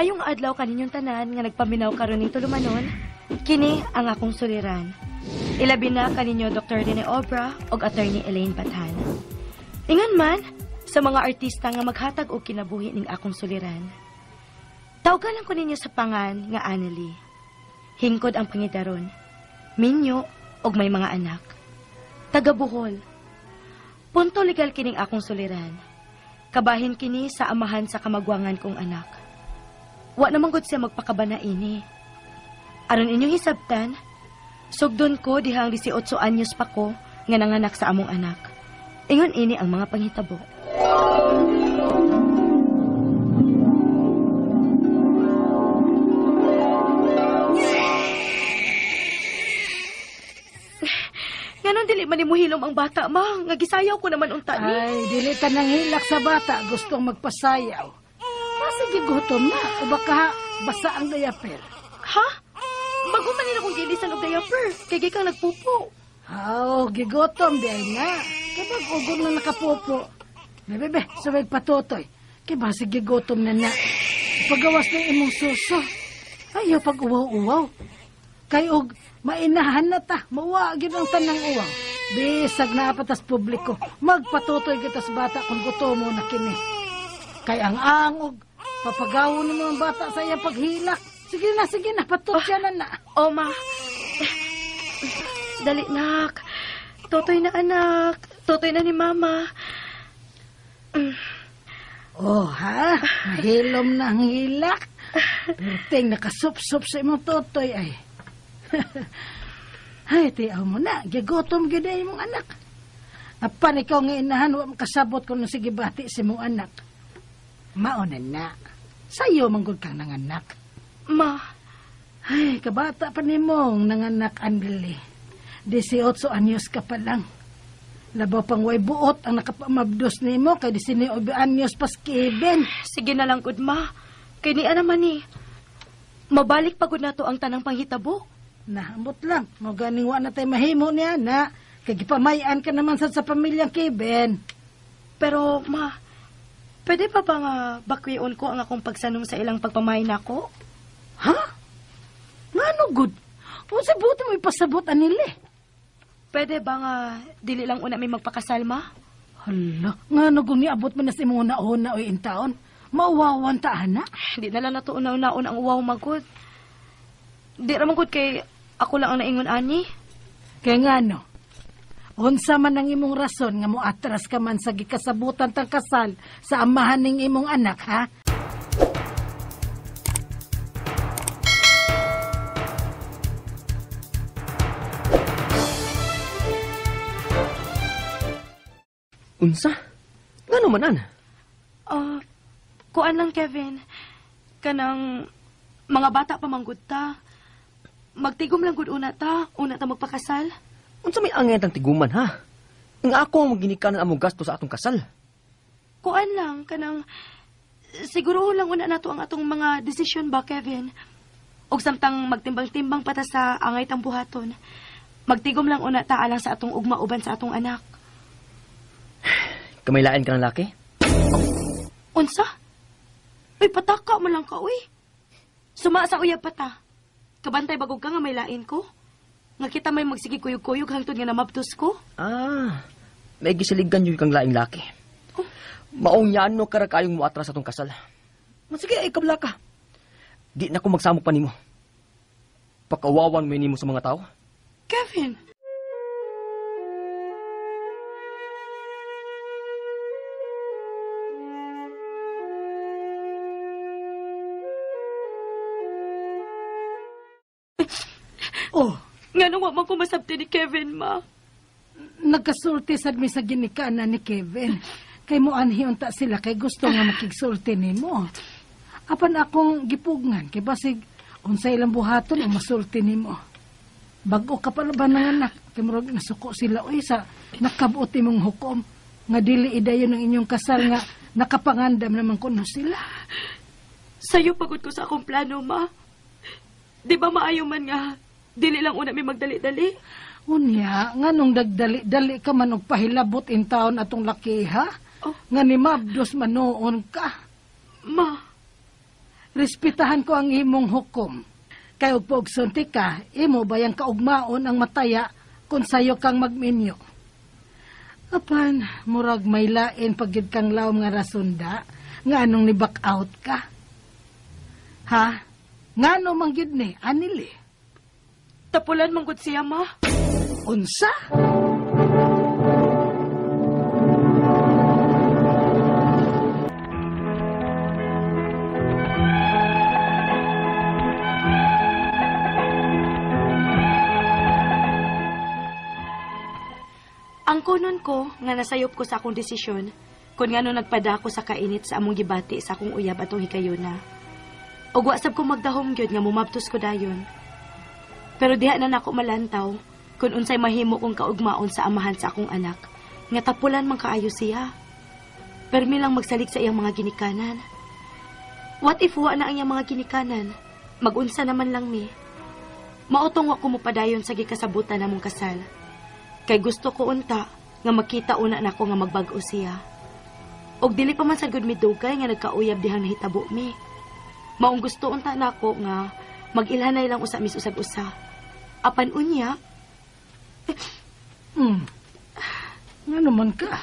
Maayong adlaw kaninyong tanan nga nagpaminaw karon ning tulumanon, kini ang akong suliran. Ilabi na kaninyo Dr. Rene Obra ug Attorney Elaine Bathan. Ingon man sa mga artista nga maghatag og kinabuhi ning akong suliran. Tawgan lang ko ninyo sa pangan nga Annelie. Hingkod ang pangidaron. Minyo og may mga anak. Taga Bohol. Punto legal kining akong suliran. Kabahin kini sa amahan sa kamagwangan kong anak. Wa naman gud siya magpakabana ini. Aron inyong hisabtan, sugdon ko dihang 18 anyos pa ko nga nanganak sa among anak. Ingon ini ang mga panghitabo. Nganon dili man nimo hilom ang bata, ma? Nga gisayaw ko naman unta ni. Ay, dili ta nang hilak sa bata, gustong magpasayaw. Masige gutom na, o baka basa ang diaper. Ha? Bago man nila kong gilisan og diaper, kay gikang nagpupo. Aw, gigotom di ay na. Kay bag-ugong na nakapupo. Bebe, be, sumig patutoy. Kay basig gigotom na na. Pagawas na imong suso. Ayaw pag uwaw-uwaw. Kay og mainahan na ta, mauwa gyud ang tanang uwaw. Bisag na patas publiko, magpatutoy kita sa bata kung gutom mo na kini. Kay ang angog, papagawon nimo ang bata sa iyang paghilak. Sige na, patutya na na. Oh, ma. Dali, nak. Totoy na, anak. Totoy na ni mama. Oh, ha? Nahilom na ang hilak. Perting nakasup-sup sa imong totoy ay. Ay, tiyaw mo na. Gigotom gyud ay imong anak. Apan ikaw nga inahan, wa makasabot kung sige bati sa imong anak. Mauna na. Sayo manggod kang nanganak. Ma. Ay, kabata pa nimong nanganak, Annelie. 18 anyos ka pa lang. Labaw pang way buot ang nakapamabdos nimo kay 19 anyos pas Kevin. Sige na lang gud, ma. Kay niya naman ni. Mabalik pa gud nato ang tanang panghitabo. Nahamot lang. Mo ganing wa na tay mahimo niya na. Kay gipamayan ka naman sa pamilyang Kevin. Pero ma, pwede pa ba nga bakwion ko ang akong pagsanong sa ilang pagpamay nako? Ha? Ngano gud? Unsa buti mo ipasabot anile? Pwede ba nga dili lang una may magpakasal, ma? Hala, ngano kung niabot man na sa imong una-una o intaon? Mauwawan ta, ana? Di na lang nato una-unaon ang uwaw magud. Di ra man gud kay ako lang ang naingon ani. Kay ngano? Unsa man ang imong rason nga moatras ka man sa gikasabutan tang kasal sa amahan ning imong anak, ha? Unsa? Ngano man an? Kuan lang, Kevin. Kanang mga bata pa manggod ta. Magtigom lang gud una ta, una ta magpakasal. Unsa may angay tang tiguman, ha? Nga ako ang maginikanan among gasto sa atong kasal. Kuan lang, kanang siguro lang una nato ang atong mga desisyon ba, Kevin? Og samtang magtimbang-timbang pa ta sa angay tang buhaton. Magtigom lang una ta alang sa atong ugma uban sa atong anak. Kamailain ka ng laki? Unsa? Uy, pataka mo lang ka, uy. Suma sa uyab pa ta. Kabantay bagog ka nga may lain ko. Nga kita may magsige kuyog-kuyog hangtod nga namabdos ko. Ah, may gisiligan yun kang laing laki. Oh. Maong yano kara kayong muatras atong kasal. Magsige, ay kabla ka. Di na ko magsamok pa nimo. Pakawawan mo nimo sa mga tao. Kevin! Oh. Nga nung wa man ko masabti ni Kevin, ma. Nagkasulti sad mi sa ginikanan ni Kevin. Kay mo anhi unta sila kay gusto nga makigsulti nimo. Apan akong gipugngan kay basig unsa ilang buhaton o masulti nimo. Bag-o ka pa ba nanganak kay murag nasuko sila oy sa nakabot imong hukom nga dili idayon ang inyong kasal nga nakapangandam naman kuno sila. Sayo pagod ko sa akong plano, ma. Di ba maayo man nga dili lang una may magdali-dali? Unya, nga nung dagdali-dali ka man og pahilabot in taon atong laki, ha? Oh. Nga ni mabdos manoon ka. Ma, Respetahan ko ang imong hukom. Kay og paugsunti ka, imo bayang kaugmaon ang mataya kung sayo kang magminyo. Apan, murag may lain pagid kang lawom nga rasunda, nga anong ni back out ka. Ha? Ngano man gyud ni, anili? Tapulan man gud siya, ma. Unsa? Ang kunon ko nga nasayop ko sa akong desisyon kung ngano nagpadako sa kainit sa among gibati sa akong uyab atong hikayona. Ug wa sab ko magdahom gyud nga mumabtos ko dayon. Pero diha na nako malantaw kung unsay mahimo kong kaugmaon sa amahan sa akong anak nga tapulan man kaayo siya. Permi lang magsalig sa iyang mga ginikanan. What if wa na ang iyang mga ginikanan? Magunsa naman lang mi. Mautong wa ko mopadayon sa gikasabutan namong kasal. Kay gusto ko unta nga makita una nako nga magbag-o siya. Og dili pa man sa gud midugay nga nagkauyab dihang nahitabo mi. Maong gusto unta nako nga mag-ilhanay lang usa mis usag usa. Apan unya, Ngano man ka?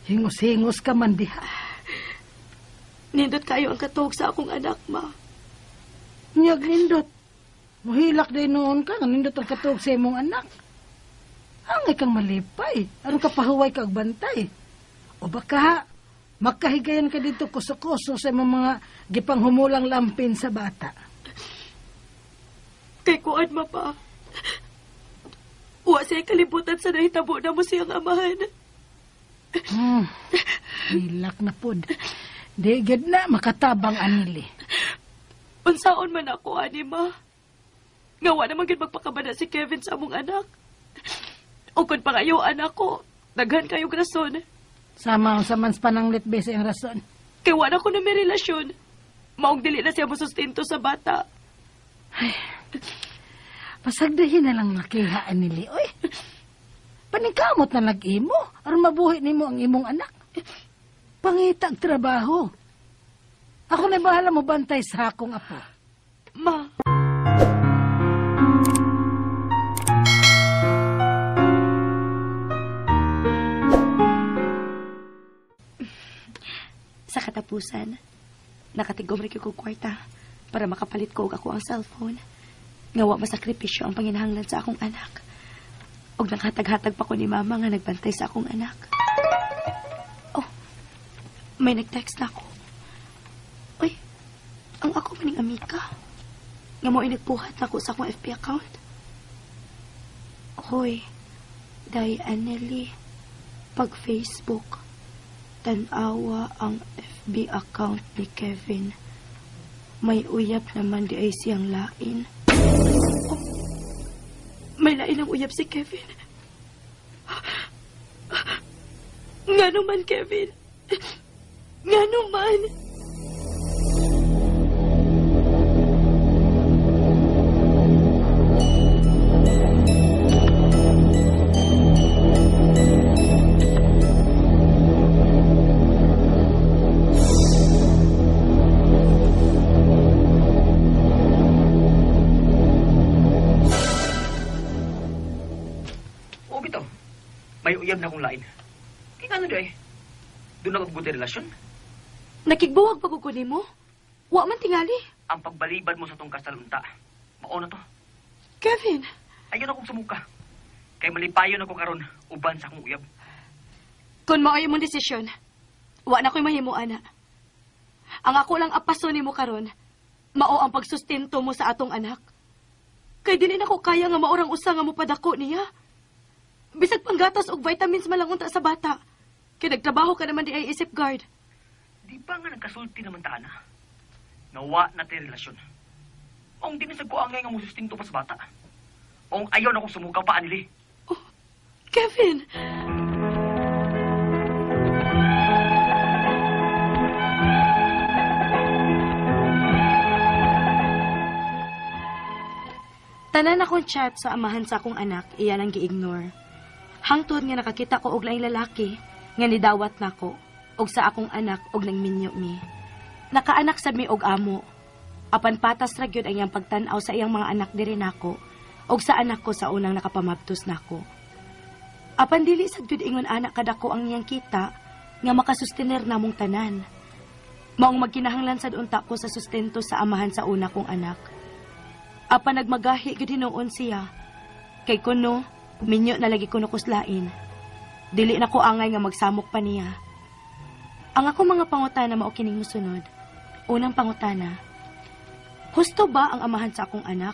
Hingos-hingos ka man diha. Nindot kayo ang katuog sa akong anak, ma. Nyag nindot. Muhilak din noon ka, nga nindot ang katuog sa imong anak. Angay kang malipay. Aron ka pahuway ka og bantay. O baka, makahigayon ka dito kuso-kuso sa imong mga gipanghumulang lampin sa bata. Kay kuan, ma pa. Wa siya kalibutan sa nahitabo na mo siyang amahan. Hilak na pod. Di gid na makatabang anili. Unsaon man ako, ani ma. Nga wa naman gid magpakabana si Kevin sa among anak. O kung pangayo anak ko, daghan kayong rason. Sama unsa man sa pananglit be sa iyang rason. Kay wa na ko na may relasyon. Maong dili na siya masustento sa bata. Ay, pasagdahin na lang nakiha, anili. Oy, paningkamot na nag-imo. Aron mabuhi nimo ang imong anak. Pangitag trabaho. Ako na bahala mo bantay sa akong apo. Ma. Sa katapusan, nakatigom ra gyud kog kwarta para makapalit ko og ako ang cellphone. Nga wa masakripisyo ang panginahanglan sa akong anak. Og nakahatag-hatag pa ko ni mama nga nagbantay sa akong anak. Oh, may nag-text na ako. Uy, ang ako maning amika. Nga mo'y nagpuhat ako sa akong FB account. Hoy, Day Anneli, pag Facebook, tan-awa ang FB account ni Kevin. May uyab naman di ay siyang lain. Oh, may lain ang uyab si Kevin. Nga naman, Kevin. Nga naman. Oo, bitaw. May uyab na akong lain. Kaya nga ano di ay? Doon na pagbuti relasyon? Nakigbuwag pagkukuni mo? Wa man tingali. Ang pagbalibad mo sa tong kasal unta. Mao na to. Kevin! Ayaw na akong sumuka. Kay malipayon ako karon uban sa akong uyab. Kung mao'y imong desisyon, wa na ko'y mahimo, ana. Ang ako lang apaso nimo karon, mao ang pagsustento mo sa atong anak. Kay dili na ko kaya nga maurang usa nga mopadako niya. Bisag panggatas og vitamins man lang unta sa bata. Kay nagtrabaho ka naman di ay isip guard. Di ba nga nagkasulti naman ta, ana? Nawa na tay relasyon. Maong di na sa kuangay nga mosustinto pa sa bata. Maong ayaw na akong sumukaw pa, Anili. Oh, Kevin! Tanan akong chat sa amahan sa akong anak, iyan ang gi-ignore. Hangtod nga nakakita ko og laing lalaki nga nidawat nako og sa akong anak og nagminyo mi. Nakaanak sa mi og amo. Apan patas ra gyud ang iyang pagtan-aw sa iyang mga anak diri nako og sa anak ko sa unang nakapamabtos nako. Apan dili sad gyud ingon anak kadako ang iyang kita nga makasustener namong tanan. Maong magkinahanglan sad unta ko sa sustento sa amahan sa una kong anak. Apan nagmagahi gyud hinuon siya. Kay kuno, minyo na lagi kuno kuslain. Dili na ko angay nga magsamok pa niya. Ang ako mga pangutana mao kining mosunod. Unang pangutana. Husto ba ang amahan sa akong anak?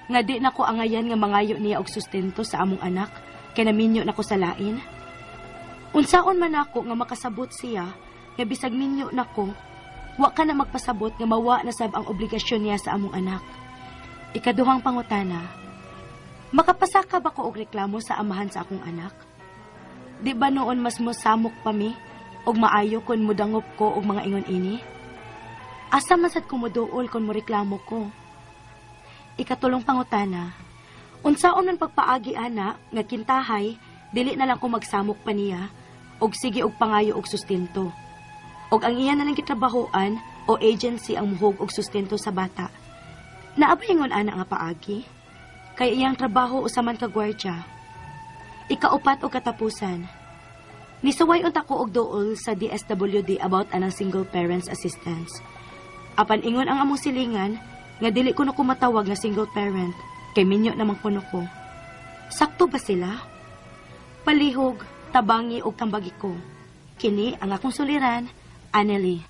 Nga di na ko angayan nga mangayo niya og sustento sa among anak kay naminyo na ko sa lain? Unsaon man ako nga makasabot siya nga bisag minyo na ko, wa ka na magpasabot nga mawa na sab ang obligasyon niya sa among anak. Ikaduhang pangutana. Makapasaka ba ko og reklamo sa amahan sa akong anak? Di ba noon mas mosamok pa mi og maayo kon mudangop ko og mga ingon ini? Asa man sad ko moduol kon moreklamo ko? Ikatulong pangutana. Unsaon man pagpaagi ana nga kintahay dili na lang ko magsamok pa niya og sige og pangayo og sustento. Og ang iya na lang gitrabahoan o agency ang muhog og sustento sa bata. Naa bay ingon ana nga paagi? Kay iyang trabaho usa man ka gwardya. Ikaupat og katapusan. Nisuway unta ko og duol sa DSWD about anang single parents assistance. Apan ingon ang among silingan nga dili kuno ko matawag nga single parent kay minyo naman kuno ko. Sakto ba sila? Palihog, tabangi og tambagi ko. Kini ang akong suliran, Annelie.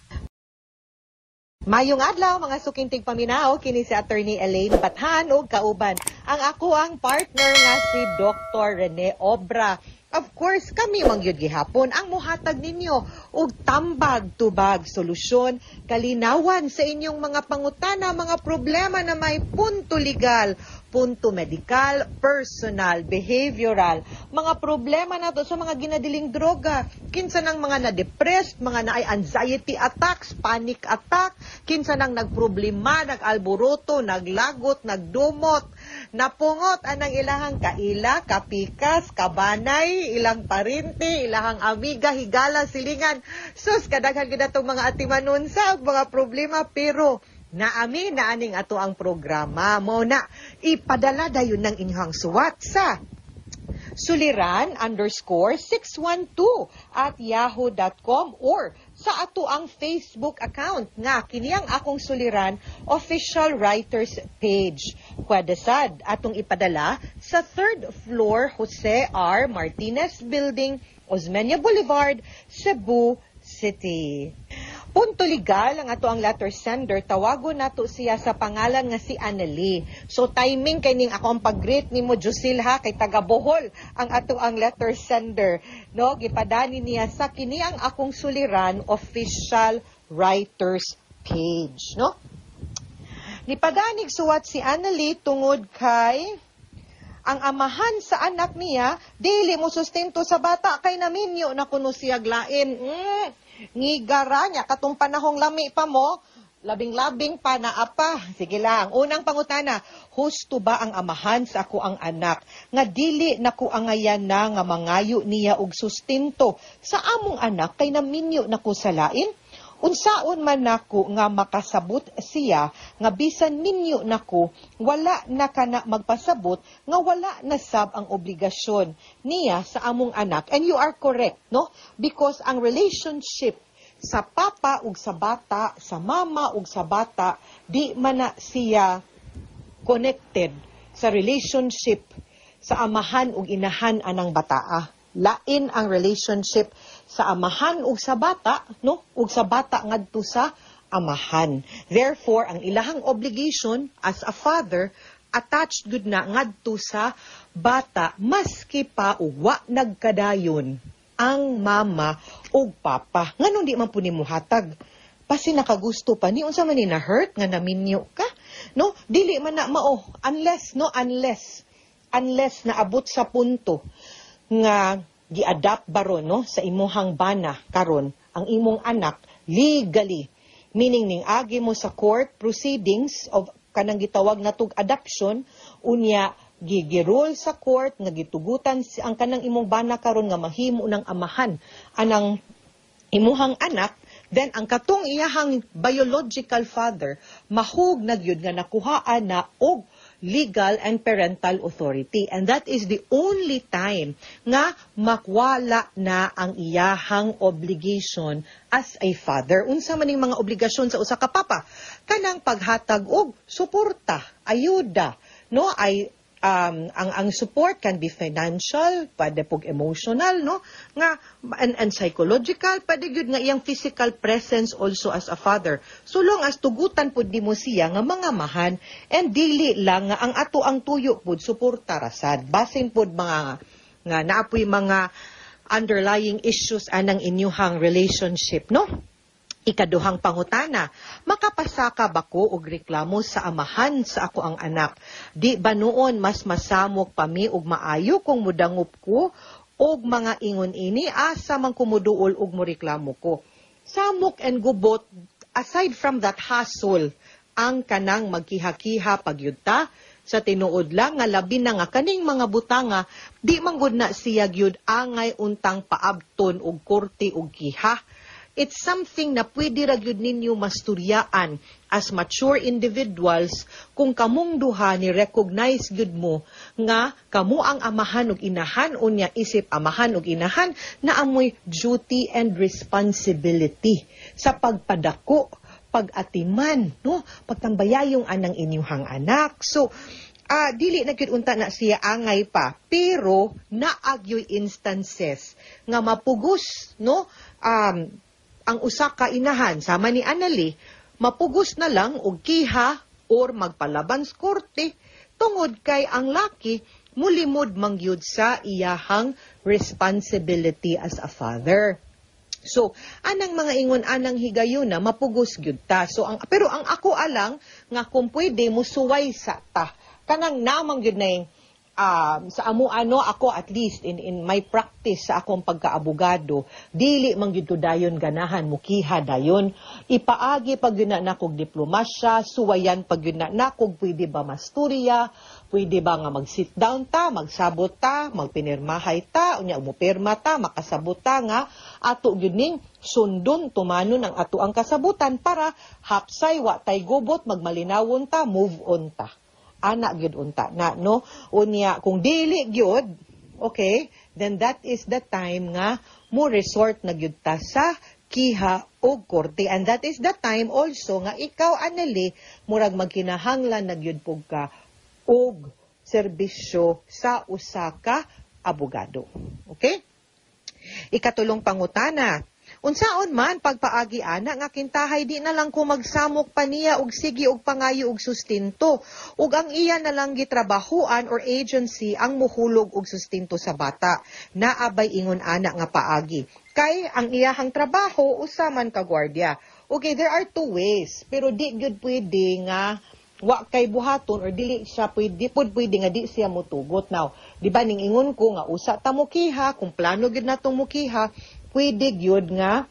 Mayong adlaw, mga suking tigpaminaw, kini si Attorney Elaine Bathan ug kauban ang ako ang partner nga si Dr. Rene Obra. Of course, kami mangyud gihapon ang muhatag ninyo og tambag tubag, solusyon, kalinawan sa inyong mga pangutana, mga problema na may punto legal, punto medical, personal, behavioral, mga problema nato sa mga ginadiling droga, kinsa nang mga na-depressed, mga naay anxiety attacks, panic attack, kinsa nang nagproblema, nag-alboroto, naglagot, nagdumot, napungot anang ilahang kaila, kapikas, kabanay, ilang parente, ilahang amiga, higala, silingan. Sus, kadaghan gid atong mga atimanon sa mga problema, pero naami na aning ato ang programa. Mao na ipadala dayon ng inyong suwat sa suliran_612@yahoo.com or sa ato ang Facebook account nga kini ang Akong Suliran Official Writers Page. Pwede sad atong ipadala sa third floor, Jose R. Martinez Building, Osmeña Boulevard, Cebu City. Punto legal ang ato ang letter sender, tawagon nato siya sa pangalan nga si Annalie. So timing kay ning ako ang pag-greet nimo, Josil, ha, kay taga Bohol ang ato ang letter sender. No, gipadani niya sa kini ang Akong Suliran Official Writers Page, no? Nipadanig suwat si Annalie tungod kay ang amahan sa anak niya dili mo sustento sa bata kay naminyo na kuno siya lain. Ngigara niya katong panahong lami pa mo, labing-labing pa na apa. Sige lang. Unang pangutana, husto ba ang amahan sa ako ang anak nga dili na ko angayan na nga mangayo niya og sustento sa among anak kay naminyo na ko sa lain? Unsaon man nako nga makasabot siya nga bisan minyo nako, wala na kana magpasabot nga wala na sab ang obligasyon niya sa among anak? And you are correct, no? Because ang relationship sa papa ug sa bata, sa mama ug sa bata, di man na siya connected sa relationship sa amahan ug inahan anang bataa. Lain ang relationship sa amahan ug sa bata, no? Ug sa bata ngadto sa amahan. Therefore, ang ilahang obligation as a father attached gud na ngadto sa bata maski pa wa nagkadayon ang mama ug papa. Nganong di man pud nimo hatag? Pasi nakagusto pa ni, unsa man ni na hurt nga naminyo ka? No, dili man na mao unless, no, unless naabot sa punto nga gi-adopt baron, no, sa imuhang bana karon ang imong anak legally, meaning ning agi mo sa court proceedings of kanang gitawag na tug adoption, unya gigirule sa court nga gitugutan si ang kanang imong bana karon nga mahimo ng amahan anang imuhang anak. Then ang katong iyahang biological father mahug na gyud nga nakuhaan na og legal and parental authority, and that is the only time nga makwala na ang iyahang obligation as a father. Unsa man ning mga obligasyon sa usa ka papa? Kanang paghatag og suporta, ayuda, no? Ay ang support can be financial, pwede pog emotional, no? Nga and psychological, pwede gyud nga iyang physical presence also as a father. So long as tugutan pud nimo siya nga mga mahan and dili lang nga ang ato ang tuyo pud suporta ra sad. Basin pud mga nga naapoy mga underlying issues anang inyuhang relationship, no? Ikaduhang pangutana, makapasaka ba ko og reklamo sa amahan sa ako ang anak? Di ba noon mas masamok pa mi og maayo kung mudangop ko og mga ingon ini, asa man ko moduol og moreklamo ko? Samok and gubot, aside from that hassle, ang kanang magkiha-kiha pagyudta sa tinuod lang nga labi na nga kaning mga butanga di man gud na siya gyud angay untang paabton og korte og kiha. It's something na pwede ra gyud ninyo masturyaan as mature individuals kung kamong duha ni recognize gyud mo nga kamo ang amahan ug inahan, unya isip amahan ug inahan na amoy duty and responsibility sa pagpadako, pag-atiman, no, pagtambayayong anang inyuhang anak. So dili na gyud unta na siya angay pa, pero naagyoy instances nga mapugos, no, ang usa ka inahan sama ni Anali, mapugos na lang og kiha or magpalaban sa korte tungod kay ang laki mulimod mangyud sa iyahang responsibility as a father. So, anang mga ingon anang higayuna mapugos gyud ta. So ang pero ang ako alang nga kung pwede musuway sa ta. Kanang namang gyud na sa amo ano ako, at least in my practice sa akong pagkaabogado, dili man gyud ko dayon ganahan mukiha dayon. Ipaagi pag gyud na nakog diplomasya, suwayan pag gyud na nakog pwede ba masturya, pwede ba nga mag sit down ta, magsabot ta, magpinirmahay ta, unya mupirma ta, makasabot ta nga ato gyud ning sundon, tumanon ang ato ang kasabutan para hapsay, wa tay gubot, magmalinawon ta, move on ta. Ana gyud unta na, no? Unya kung dili gyud okay, then that is the time nga mo resort na gyud ta sa kiha og korte, and that is the time also nga ikaw, Anali, murag magkinahanglan na gyud pug ka og serbisyo sa usa ka abogado, okay? Ikatulong pangutana. Unsaon man pagpaagi ana nga kintahay di na lang ko magsamok pa niya og sige og pangayo og sustento ug ang iya na lang gitrabahuan or agency ang muhulog og sustento sa bata? Naabay ingon ana nga paagi? Kay ang iyahang trabaho usa man ka gwardiya. Okay, there are two ways, pero di gyud pwede nga wa kay buhaton or dili siya pwede pud pwede nga di siya motugot. Now, di ba ning ingon ko nga usa ta mukiha, kung plano gyud natong mukiha, pwede gyud nga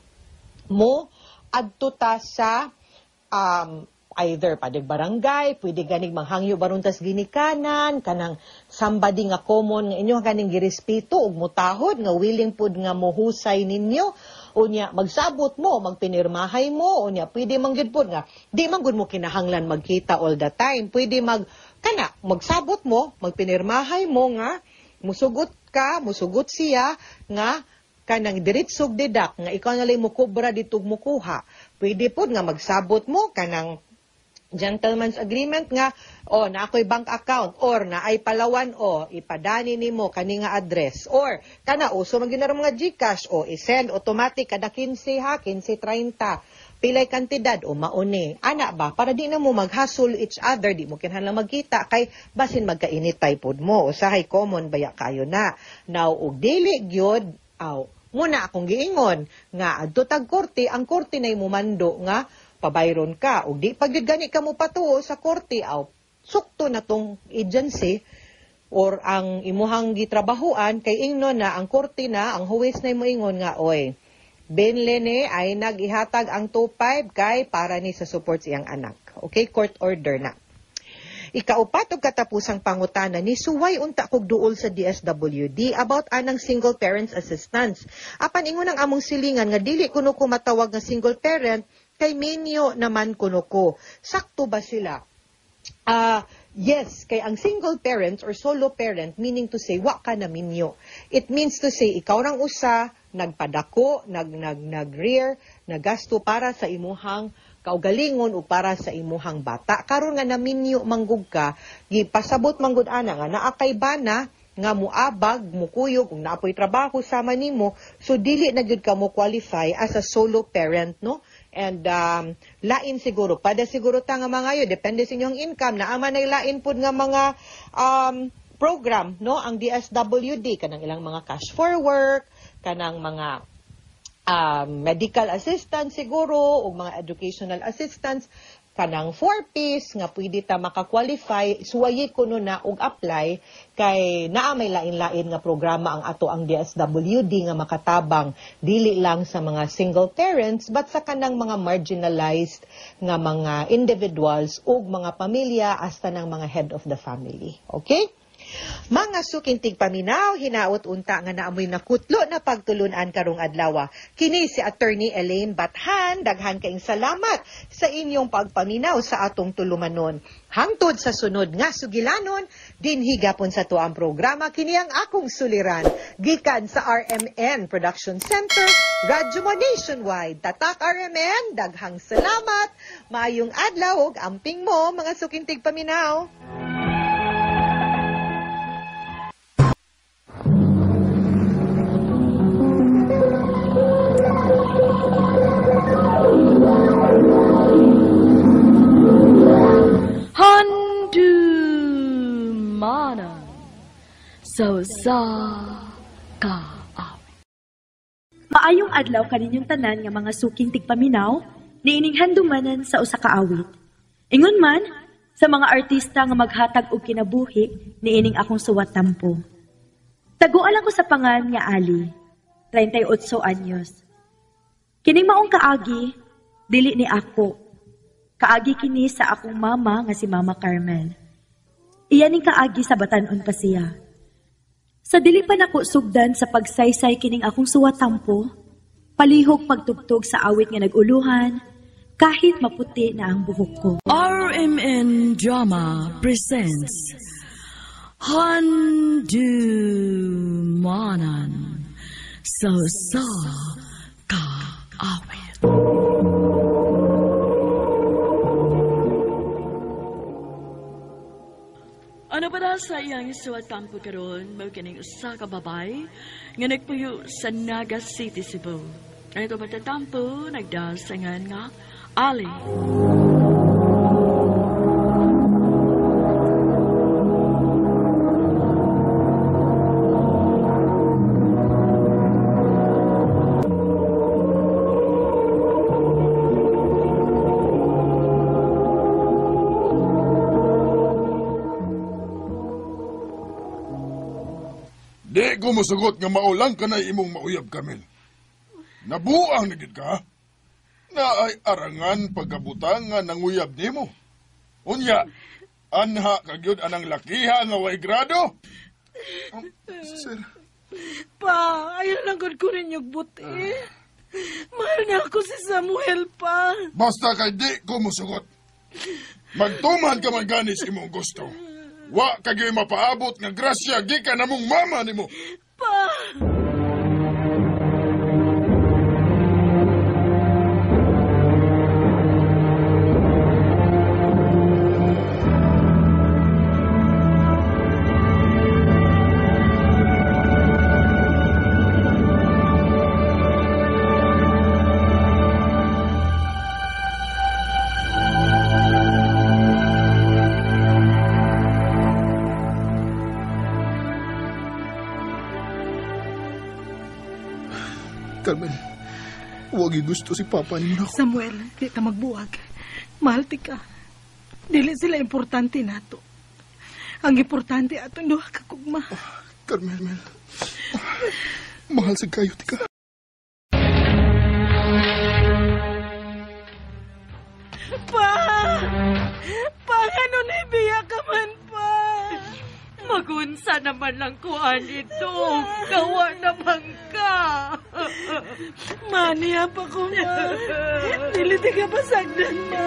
mo adto ta sa either padig barangay, pwede ganig manghangyo baron tas ginikanan, kanang somebody nga common nga inyo kaning girespeto ug mutahod nga willing pud nga mohusay ninyo. Unya magsabot mo, magpinirmahay mo, unya pwede man gyud pud nga di man gud mo kinahanglan magkita all the time. Pwede mag kana magsabot mo, magpinirmahay mo nga musugot ka, musugot siya nga kanang diretsog deduct nga ikaw na lang mo kubra dito mukuha. Pwede pod nga magsabot mo kanang gentleman's agreement nga oh, na ako'y bank account or na ay palawan, o ipadani nimo kani nga address, or kana uso man gyud na mga GCash, o i-send automatic kada 15 ha, 15, 30, pilay kantidad o mauni ana ba, para di na mo maghasol each other, di mo kinahanglan magkita kay basin magkainit pod mo. Usahay common baya kayo na. Now, og dili gyud, aw muna akong giingon nga adto tag korte, ang korte nay mumando nga pabayron ka. Ug di pa gyud gani ka mo patuo sa korte, aw sukto na tong agency or ang imuhang gitrabahuan, kay ingnon na ang korte na, ang huwes na moingon nga, "Oy, Benlene ay nag-ihatag ang 2.5 kay para ni sa support siyang anak." Okay, court order na. Ikaupat og katapusang pangutana ni suway unta kog duol sa DSWD about anang single parents assistance. Apan ingon ang among silingan nga dili kuno ko matawag nga single parent kay minyo naman kuno ko. Sakto ba sila? Yes, kay ang single parents or solo parent, meaning to say, wa ka na minyo. It means to say, ikaw rang usa, nagpadako, nag-rear, nagasto para sa imuhang kaugalingon o para sa imuhang bata. Karon nga naminyo manggug ka, gipasabot manggud ana nga naa kay bana nga muabag, mukuyog, kung naapoy trabaho sama nimo, so dili na gyud ka mo qualify as a solo parent, no? And lain siguro, pada siguro ta nga mga yun, depende sa inyong income, naa man ay lain pud nga mga program, no? Ang DSWD, kanang ilang mga cash for work, kanang mga medical assistance siguro, o mga educational assistance, kanang 4-piece nga pwede ta makakwalify, suwayi kuno na og apply kay naa may lain-lain nga programa ang ato ang DSWD nga makatabang dili lang sa mga single parents but sa kanang mga marginalized nga mga individuals ug mga pamilya hasta ng mga head of the family. Okay? Mga suking tigpaminaw, hinaot unta nga naamoy nakutlo na pagtulunan karong adlaw. Kini si Attorney Elaine Bathan, daghan kaing salamat sa inyong pagpaminaw sa atong tulumanon. Hangtod sa sunod nga sugilanon, dinhi gapon sa tuang programa kini ang akong suliran. Gikan sa RMN Production Center, Radyo Mo Nationwide. Tatak RMN, daghang salamat. Maayong adlaw ug amping mo mga suking tigpaminaw. Handumanan sa usa ka awit. Maayong adlaw kaninyong tanan nga mga suking tigpaminaw niining handumanan sa usa ka awit. Ingon man sa mga artista nga maghatag og kinabuhi niining akong suwat tampo. Taguan lang ko sa pangan nga Ali, 38 anyos. Kining maong kaagi, dili ni ako. Kaagi kini sa akong mama nga si Mama Carmel. Iyan ning kaagi sa batan-on pa siya. Sa dili pa nako sugdan sa pagsaysay kining akong suwatampo, palihog pagtugtog sa awit nga nag-uluhan, kahit maputi na ang buhok ko. RMN Drama presents Handumanan sa usa ka awit. Ano pa na sa iyang suwatampo karon, mao kining usa ka babay nga nagpuyo sa Naga City, Cebu. Ang ito matatampo, nagdasangan nga Ali. Di ko musugot nga maulang ka na imong mauyab, Camille. Nabuang na gid ka. Na ay arangan pagkabutang nga nanguyab nimo. Unya, anha kagyud anang lakiha nga way grado. Sir. Pa, ayaw lang gud ko rin yung buti. Mahal na ako si Samuel, pa. Basta kay di ko musugot. Magtuman ka man ganis imong gusto. Wa kagyo'y mapaabot nga grasya gikan namong mama nimo. Pa! Carmen, huwag gusto si Papa ni mo na ako. Samuel, di ta magbuwag. Mahal ti ka. Dili sila importante nato. Ang importante atong duha ka kugma. Oh, Carmen, mahal sa kayo ti ka. Pa! Pa, ano na Gibiya ka man pa. Magunsa naman lang ko anito. Kawa naman ka. Maniya pa ko, ma. Dili di ka pasagdan, ma.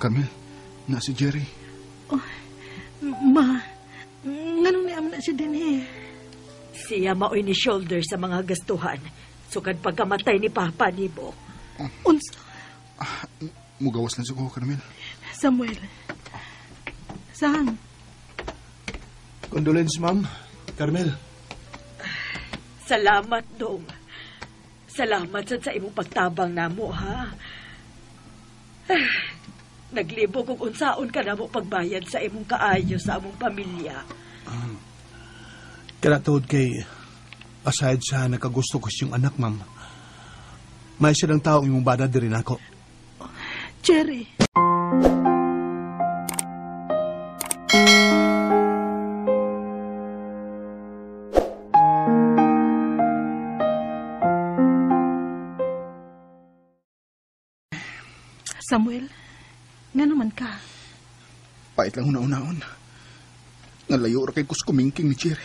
Carmel, na si Jerry. Oh, ma, nganong niam na siya din eh? Siya maoy ni shoulder sa mga gastuhan. Sukad pagkamatay ni Papa ni Bo. Unsa? Mugawas lang siguro, Carmel. Samuel. Saan? Condolence, ma'am. Carmel. Salamat, Dong. Salamat sad sa imong pagtabang namo, ha? Naglibog kung unsaon ka namo pagbayad sa imong kaayo sa among pamilya. Kana tuod kay, aside sa nakagusto ko siyang anak, ma'am, may silang taong imong bana diri nako. Jerry. Samuel, nga naman ka. Pait lang una-unaon. Nalayo ra kay kuskumingking ni Jerry.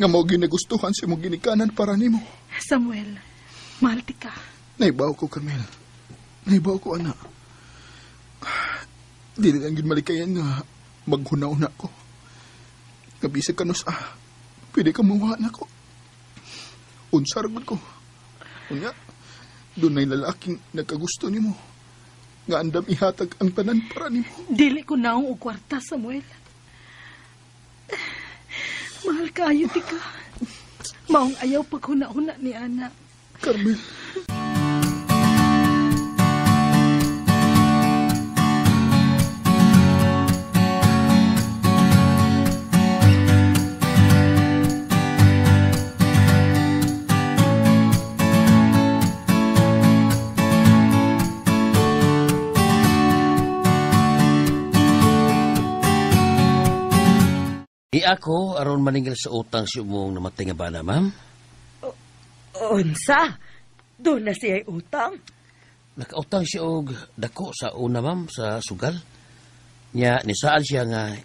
Nga mao ginagustuhan sa imong ginikanan para nimo. Samuel, mahal ti ka. Naibaw ko, Carmel. Naibaw ko, anak. Dili lang gid malikayan nga maghuna-una ko. Nga bisag kanus pwede ka mawa na ko. Unsa ra gud ko. Unya, dunay lalaking nagkagusto nimo. Nga andam ihatag ang tanan para nimo. Dili ko naong og kwarta, Samuel. Mahal kaayo ti ka. Maong ayaw paghuna-huna ni ana. Carmel. Di ako aron maningil sa utang si umong namatay nga bana, ma'am. Unsa? Doon na siya utang? Nakautang siya og dako sa una, ma'am, sa sugal. Nya nisaan siya nga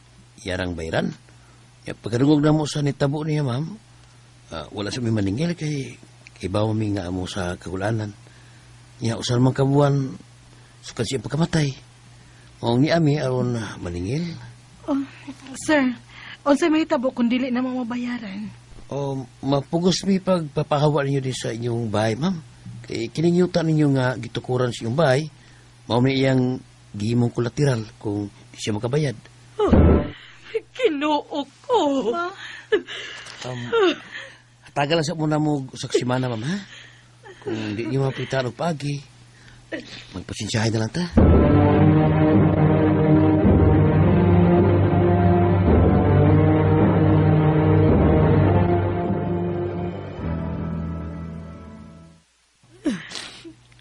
yarang bayran. Nya pagkarungog na mo sa nitabo niya, ma'am, wala siya may maningil kay ibaw mi nga amo sa kagulanan. Nya usan man kabuan sukad siya pagkamatay. Maong ni ami aron maningil. Oh, sir, unsay mahitabo kung dili na mo mabayaran? O, mapugos mi pagpapahawa ninyo din sa inyong bahay, ma'am. Kay kininyuta ninyo nga gitukuran sa inyong bahay, mao may iyang gihimong kolateral kung di siya makabayad. Oh, Ginoo ko. Tagal lang sa muna mo sa simana, ma'am, ha? Kung di niyo mapitaan og paagi, magpasensyahin na lang ta.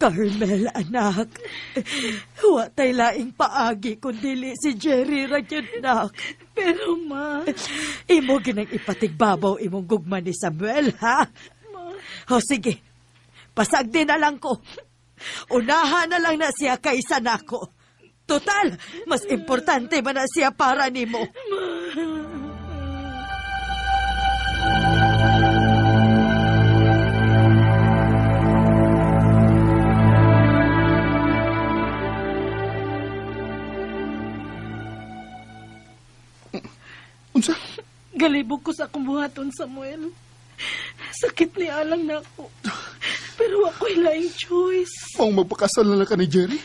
Carmel, anak. Wa tay laing paagi kundi si Jerry ra gyud, nak. Pero, ma... Imo ginang ipatigbabaw imong gugma ni Samuel, ha? Ma... O, sige. Pasagdi na lang ko. Unahan na lang na siya kaysa nako. Total, mas importante man na siya para nimo. Ma... Unsa? Galibog ko sa akong buhaton, Samuel. Sakit ni alang na ako. Pero ako'y laing choice. Maong magpakasal na lang ka ni Jerry.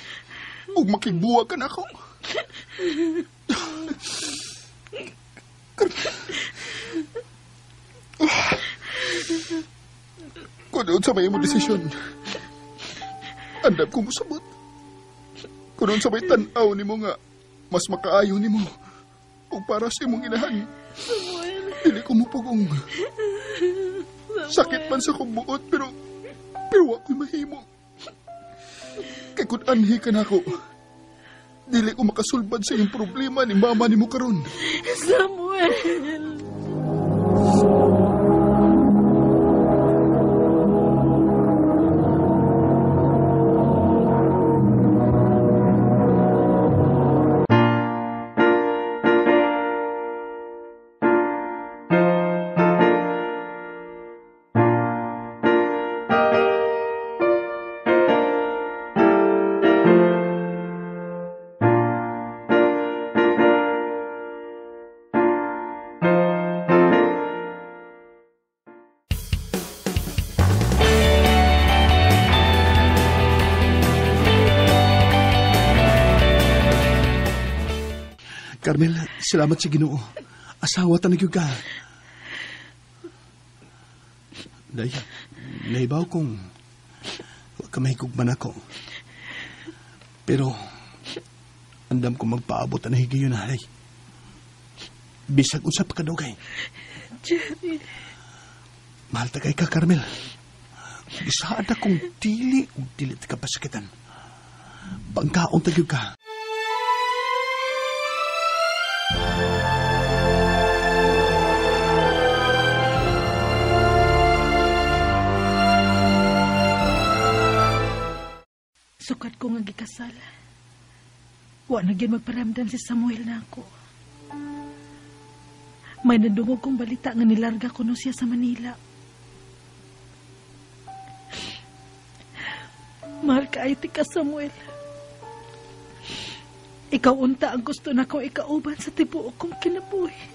Ug makigbuwa ka na ako. Kung unsa may imong desisyon, andam ko mosabot. Kung unsa may tan-aw nimo nga mas makaayo nimo o para sa imong inahan. Samuel. Dili ko mupugong. Sakit man sa akong buot, pero ako'y mahimo. Kay kung anhi ka na ako, dili ko makasulbad sa iyong problema ni mama ni mo karon. Samuel! Carmel, salamat sa Ginoo. Asawa ta na gyud ka. Day, naibaw kong wa ka mahigugman ako. Pero, andam ko magpaabot ang higayon na, day. Bisag unsa pa kadugay. Jerry. Mahal ta kay ka, Carmel. Gisaad akong dili ug dili ta ka pasakitan. Pangkaon ta gyud ka. Sukat ko nga gikasal. Wa na gyud magparamdam si Samuel na ako. May nadungog kong balita nga nilarga kuno siya sa Manila. Mahal kaayo ti ka, Samuel. Ikaw unta ang gusto na akong ikauban sa tibuok kong kinabuhi.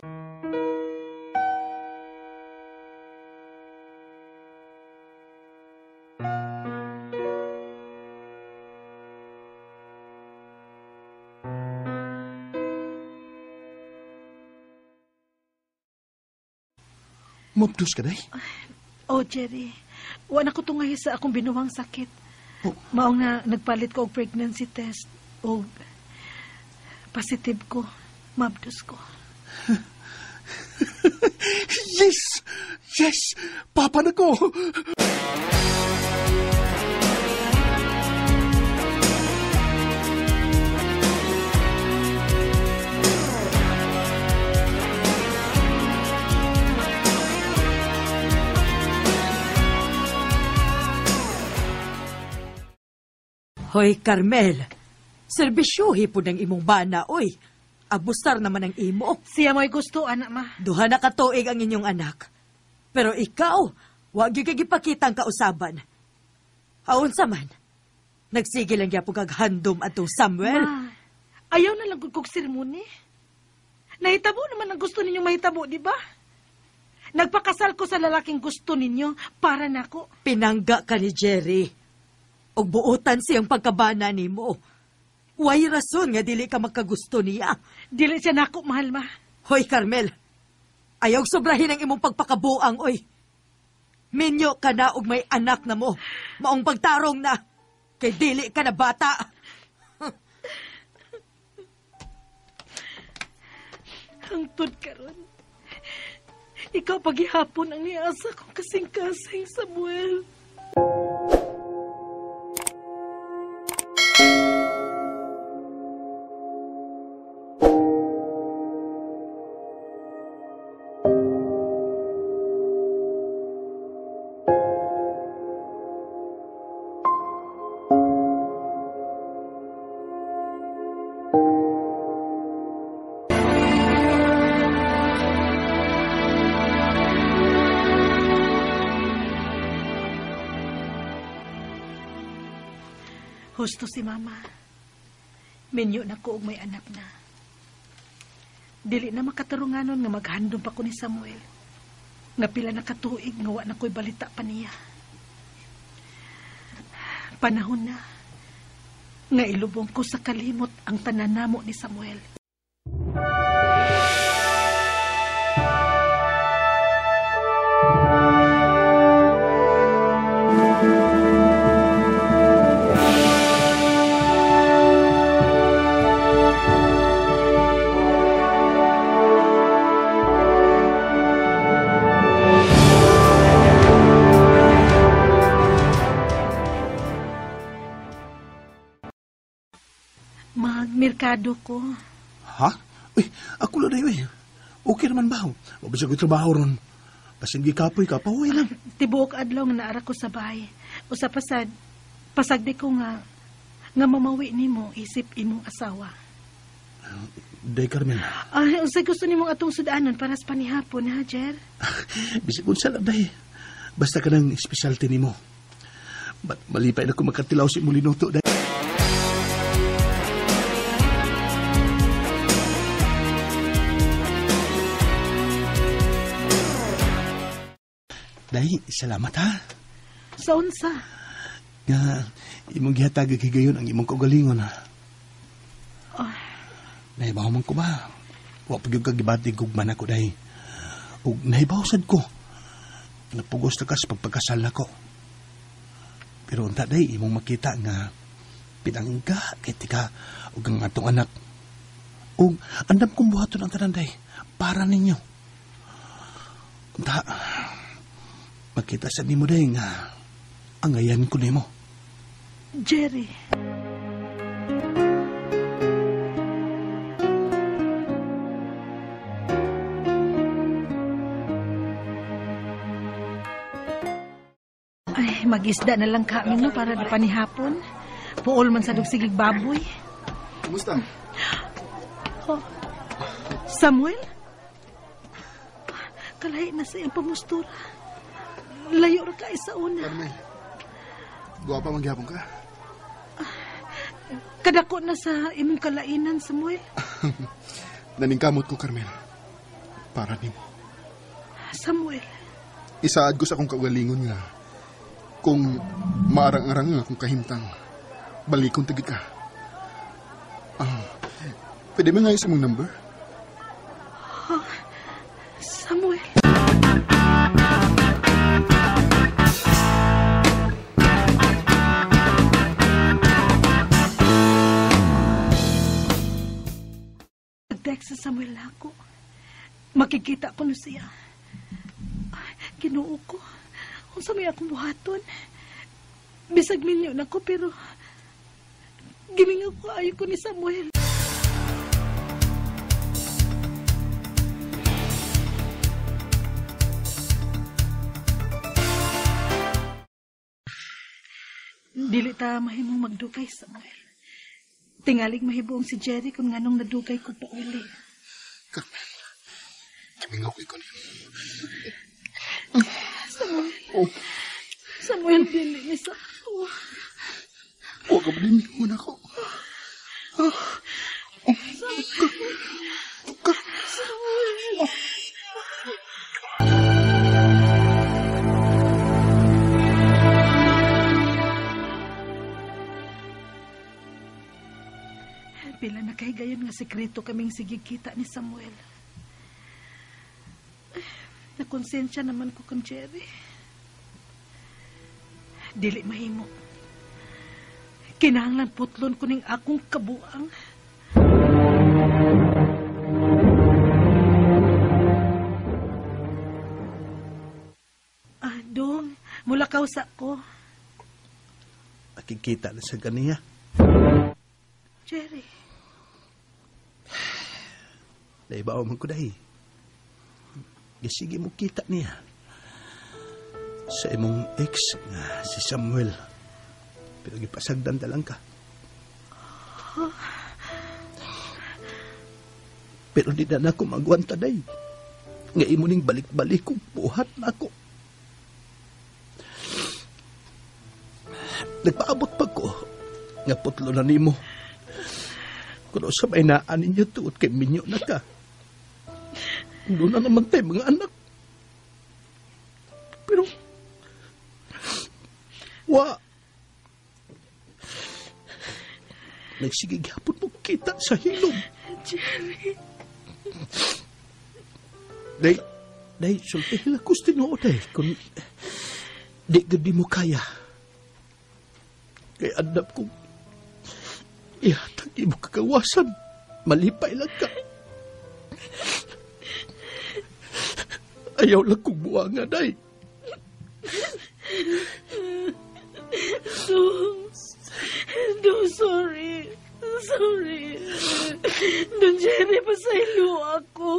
Mabdos ka, day? Oh, Jerry. Wa na ko tungay sa akong binuwang sakit. Oh. Mao nga nagpalit ko og pregnancy test. Og positive ko. Mabdos ko. Yes! Yes! Papa na ko! Hoy, Carmel. Serbisyuhi po ng imong bana, oy. Abusar naman ang imo. Siya mo'y gusto, anak ma. Duha na katuig ang inyong anak. Pero ikaw, wag gyud kay gipakita ang kausaban. Aunsa man, nagsige lang gyapon kag handom atong Samuel. Ma, ayaw na lang gud kog sermon eh. Nahitabo naman ang gusto ninyong mahitabo, di ba? Nagpakasal ko sa lalaking gusto ninyo para nako. Pinangga ka ni Jerry. Og buotan siyang pagkabana nimo. Way rason nga dili ka magkagusto niya. Dili siya nako, mahal ma. Hoy, Carmel. Ayaw sobrahin ang imong pagpakabuang, oy. Minyo ka na og may anak na mo. Maong pagtarong na. Kay dili ka na bata. Hangtod karon. Ikaw paghihapon ang niasa kong kasing-kasing, Samuel. Husto si mama. Minyo na ko og may anak na. Dili na makatarunganon nga maghandom pa ko ni Samuel. Nga pila na katuig nga wa na ko'y balita pa niya. Panahon na nga ilubong ko sa kalimot ang tananamo ni Samuel. Magmerkado ko. Ha? Uy, ako lang na yun. Okay naman ba? Mabisag ko trabaho ron. Basin gikapoy ka, pahuwi lang. Tibuok adlaw nga naara ko sa bahay. Usa pasad, pasagdi ko nga mamawi nimo isip imong asawa. Day, Carmel. Ay, unsay gusto nimong atong sudanon para sa panihapon, ha, Jer? Bisag unsa lang, day. Basta ka ng specialty nimo. Ba't malipay na ko makatilaw si Molinoto, day. Day, salamat ha. Sa unsa? Nga, imong gihatag higayon ang imong kaugalingon ha. Oh. Nahibaw man ko ba? Wa pa gyud ka gibati gugma nako, day. Ug nahibaw sad ko. Napugos na ka sa pagpagkasal nako. Pero unta, day, imong makita nga pinangga kay tika ug ang atong anak. Ug andam kong buhaton ang tanan, day, para ninyo. Unta, makita sa nimo, day, nga angayan ko nimo. Jerry. Ay, mag-isda na lang kami, no, para di panihapon. Puol man sa dugsigig baboy. Kumusta? Oh. Samuel? Kalahi na sa iyang pamustura. Layo ra ka sa una. Carmel, guwapa man gihapon ka. Kadako na sa imong kalainan, Samuel. Naningkamot ko, Carmel. Para nimo. Samuel. Isaad ko sa akong kaugalingon nga kung maarang-arang nga akong kahimtang, balikon tagid ka. Pwede ba nga sa imong number? Oh, Samuel. Nag-text sa Samuel ako. Makikita ko na siya. Ay, Ginoo ko. Unsa may akong buhaton? Bisag minyo na ko, pero gimingaw ko ayo ko ni Samuel. Dili ta mahimong magdugay, Samuel. Tingalig mahibuong si Jerry kung nganong nadugay ko pa uli. Carmel, gimingaw ko niyo. Samuel. Oh. Samuel, dili ni sa ako. Huwag ka ba din ako? Samuel. Samuel. Pila na kay gayon nga sekreto kaming sige kita ni Samuel. Nakonsensya naman ko kang Jerry. Dili mahimo. Kinahanglan putlon ko ning akong kabuang. Ah, dong, mulakaw sa ko. Nakikita na sa ganiya. Jerry. Naibaw man ko dahi. Gisige mo kita niya. Sa imong ex nga si Samuel. Pero gipasagdan talang ka. Pero di na nako magwanta day. Nga imo ning balik-balik kong buhat nako. Nagpaabot pa ko. Nga putlo na nimo. Kuno sa may naan ninyo tuot kay minyo na ka. Doon na naman tayo mga anak. Pero, wa. Nagsigig hapon mo kita sa hilom. Jerry. Day, day, sultihin ako sa tinuod eh. Kung di gud mo kaya. Kaya andap kong ihatag imo kagawasan. Malipay lang ka. Ayaw lang kong buwanga, day. No, no, sorry. Sorry. Don Jerry, pasaylo ako.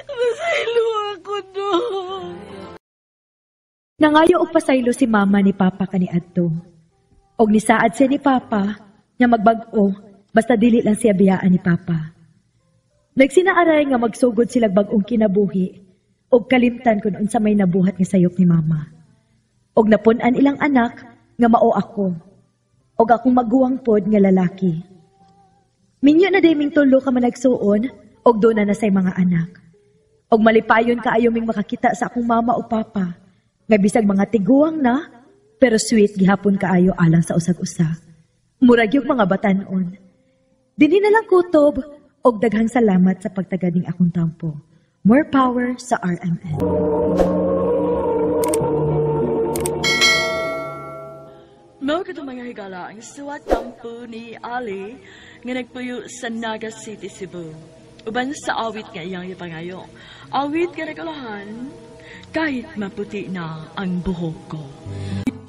Pasaylo ako, Don. Nangayo og pasaylo si mama ni papa kaniadto. Og nisaad siya ni papa nga magbag-o basta dili lang siya biyaan ni papa. Nagsinaaray nga magsugod sila bag-ong kinabuhi og kalimtan kun unsa may nabuhat nga sayop ni mama. Og napun-an ilang anak nga mao ako. Og akong maguwang pod nga lalaki. Minyo na day ming tulo ka managsuon og doon na say mga anak. Og malipayon kaayo ming makakita sa akong mama o papa. Nga bisag mga tiguang na, pero sweet gihapon kaayo alang sa usag-usa. Murag yung mga batanon. Dinhi na lang kutob og daghang salamat sa pagtagad ning akong tampo. More power sa RMN. Mao kadto mga higala ang suwat tampo ni Ali nga nagpuyo sa Naga City, Cebu. Uban sa awit nga iyang ipangayo. Awit nga nagulahan kahit maputi na ang buhok ko.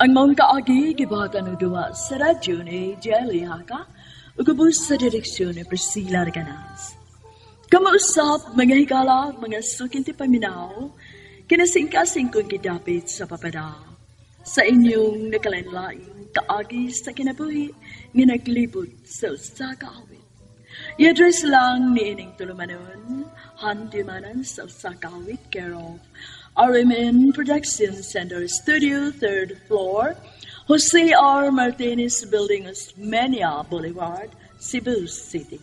Ang maong kaagi gibuhatan og duwa sa radyo ni Jelly Haka ug ubos sa direksyon ni Priscilla Reganas. Kamausap, mga higala, mga sukinti paminaw, kinasingkasing kong gidapit sa papada. Sa inyong nakalain-laing kaagi sa kinabuhi nga naglibot sa usa ka awit. I-address lang ni ining tulumanon, handimanan sa usa ka awit, care of RMN Production Center Studio, 3rd floor, Jose R. Martinez Building, Osmeña Boulevard, Cebu City.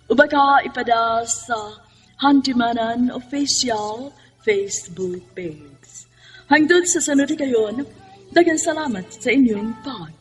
Uba ka ipada sa Handimanan Official Facebook page. Hangtod sa sunod kayon, daghang salamat sa inyong pag